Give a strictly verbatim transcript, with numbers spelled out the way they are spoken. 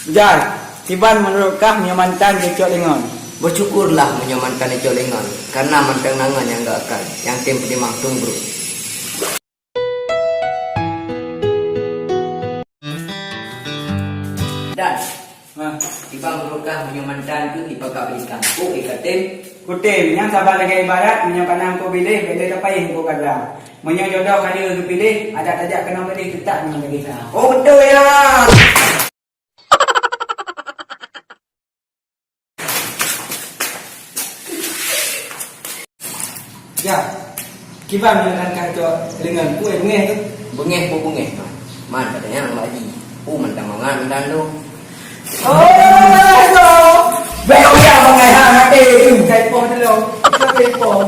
Jan, kiban meunurot kah meunyoe mantan geucok lingon? Beusyukurlah meunyoe mantan geucok lingon, kareuna mantong na ngon nyang geuakan, nyang tem peutimang tueng brok. Dan, ha, kiban meunurot kah meunyoe mantan tu dipakak beulikang? Oh, ikatem. Kutem, nyang saban lagèe ibarat, meunyoe kana Teungku Bileh, bèk lé tapayah Teungku Gadra. Meunyoe jodoh ka lheueh geupiléh, adak tajak keunoe gadih teutap ngon lagèe sa. Oh, beutôi, ya. Ya, kiban meunyoe ka cok lingon, peue beungèh tu? Beungèh, peue beungèh, Man? Man, katanya Mak Haji. Peue mantong mangat mantong tu. Oh, ya, ya, ya, ya. Bèk, ya, bangai ha, maté tu. Saya poh dulu. Saya poh.